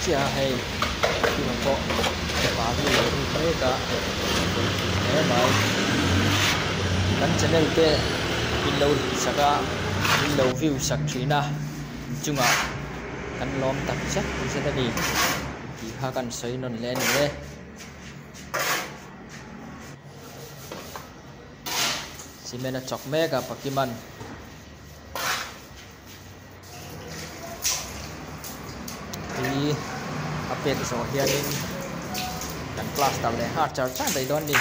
chiah a hei kima pawh balu a lo ruk mek a pawi thin hle mai kan channel te min lo hlut sak a min lo view sak thin a inchungah kan lawm tak zet zet a ni tih kha kan sawi nawn leh a ni e. Cement a chawk mek a Pakiman. Tui a pek zawh hianin kan plaster leh nghal char char mai dawn a ni.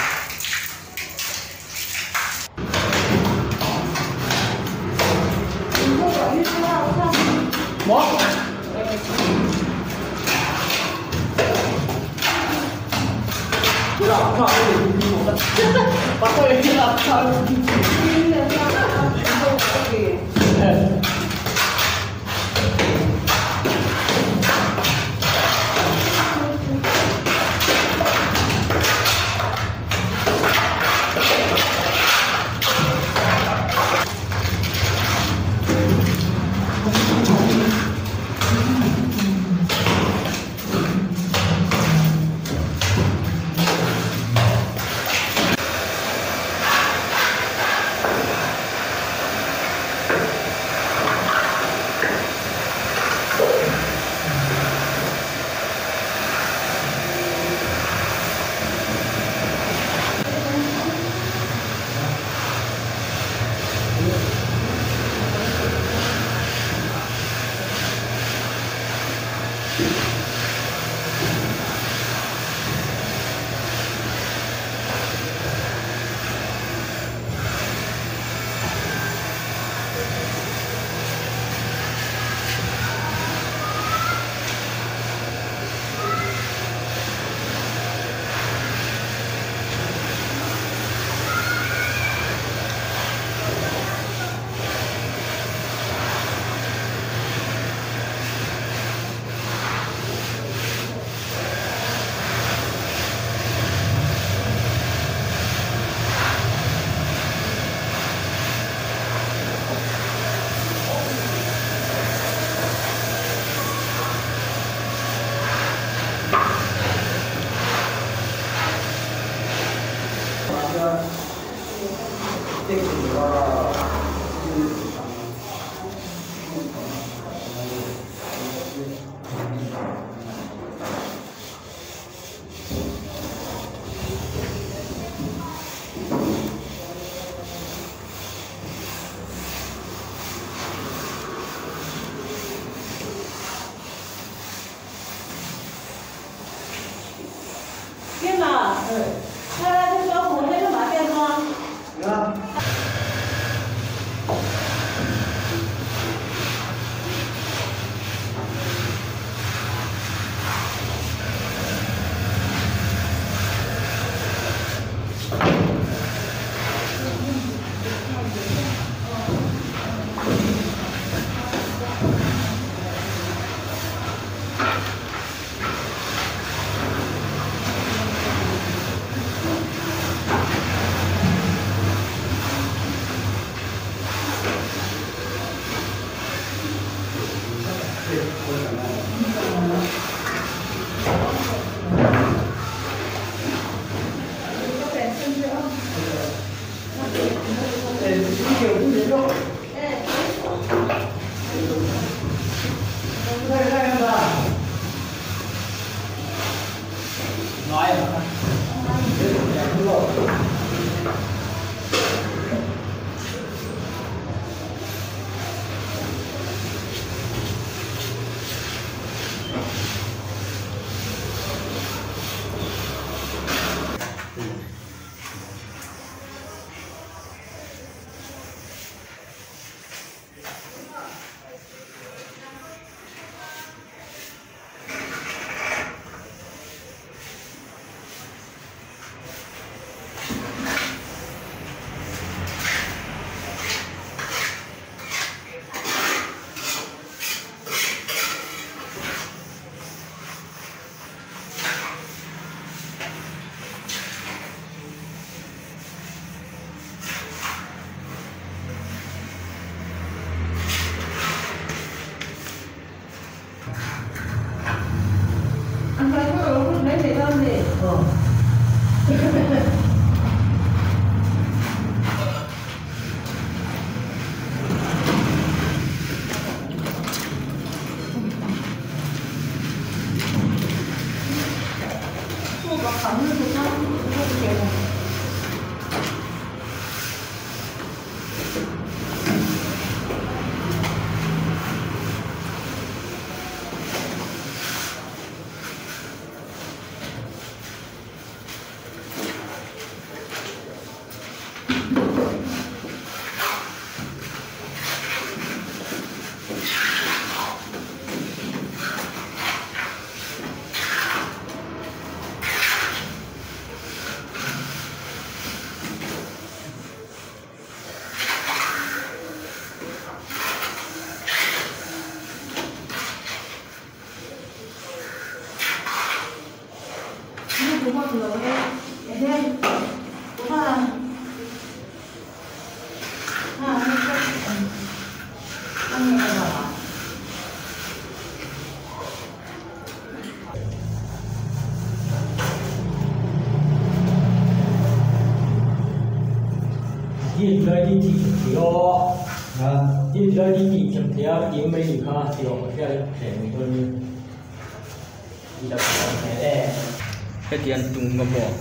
Hetiang tung nga maw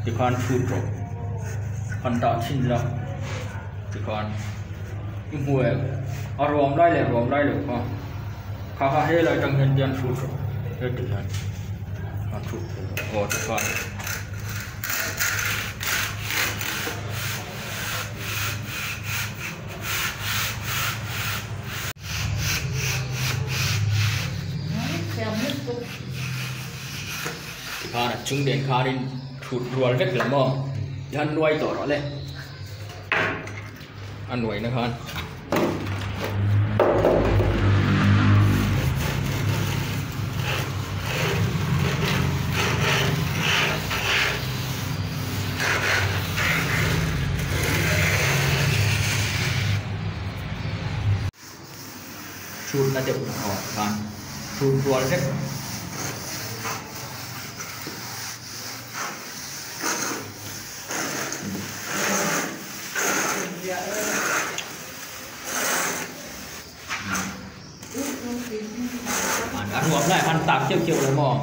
tikhan chhut rawh han dah chhin la tikhan i hmu em a ruam lai leh ruam lai loh kha kha kha helai atang hian tian chhut rawh heti hian han chhut thei rawh aw tikhan. Tikhan a chung nen khanin thut rual vek lo maw tikhan nuai tawh rawh le a nuai na khan. Chhutna deuh na awm khan chhut rual vek. A ruam lai khan tak keuh keuh lo maw?